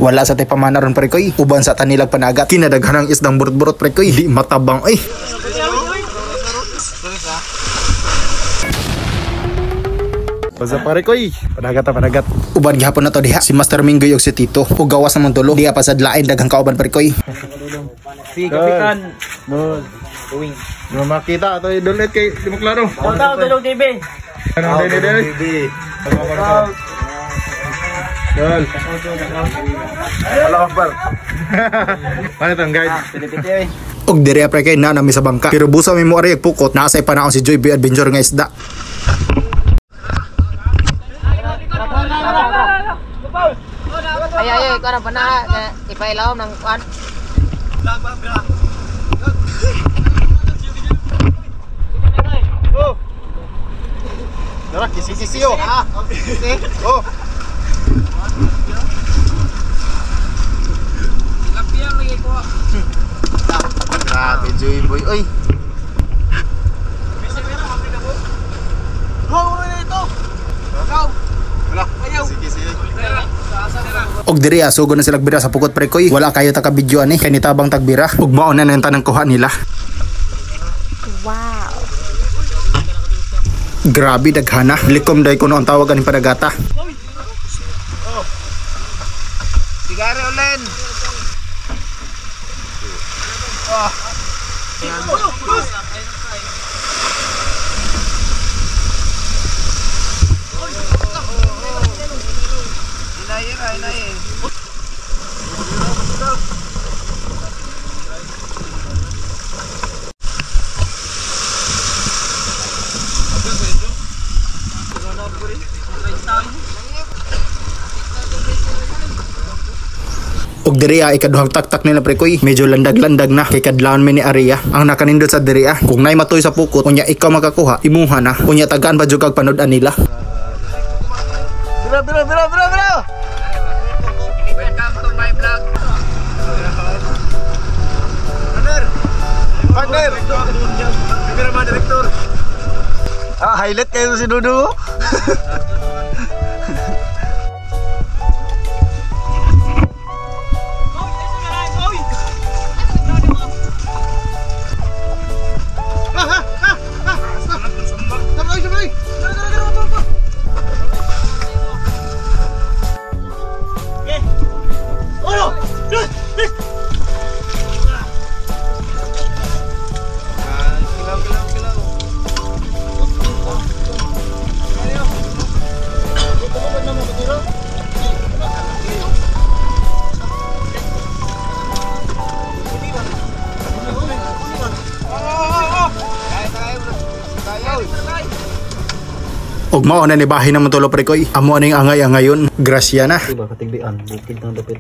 Wala sa tay pamana ron, pre koy. Uban sa tanilag panagat. Kinadaghan ang isdang burot-burot, pre koy. Di matabang ay. Basta, pare koy. Panagat ta, panagat. Uban gihapon na to diha si Master Minggoy ug si Tito. Ug gawas naman tulo. Diha pa sa lain daghang kauban, pre koy. Si Kapitan. No. No makita ato idulit kay di mo klaro. Shout out Dulong TV. Ano dili dili. Dol. Allah Akbar. Ano tong guide? Pili-pili. Ug diri, pre kay, na nami sa bangka. Pero busa mi mo ari pukot, naa sa panaon si Joy B Adventure nga isda. Ay, ay, ay, kuan pa na, ipailawom ng kuan. Tara, kisi-kisi oh. Ah, oh. Grabe, Joy Boy. Oy. Og diri sugo na sila bira sa pukot, pre koy. Wala kayo ta ka video ani kay nitabang tagbira. Ug mao na nang tanang kuha nila. Wow. Grabe daghana. Likom day kuno ang tawag aning padagata. Sigari ulen. Ug diri ikaduhang taktak nila, pre koy. Medyo landag-landag na kay kadlawon mi ni Aria. Ang nakanindot sa diri kung nay matoy sa pukot, unya ikaw makakuha, imuha na. Unya tagaan pa jud kag panud-an nila. Bira, bira, bira, bira, bira. Welcome to my vlog. Partner. Partner. Cameraman director. Ah, highlight kayo si Dudu. Ug mao na ni bahin naman tulo, pre koy. Amo aning angay-angayon. Grasya na. Diba katigbian bukid ng dapit.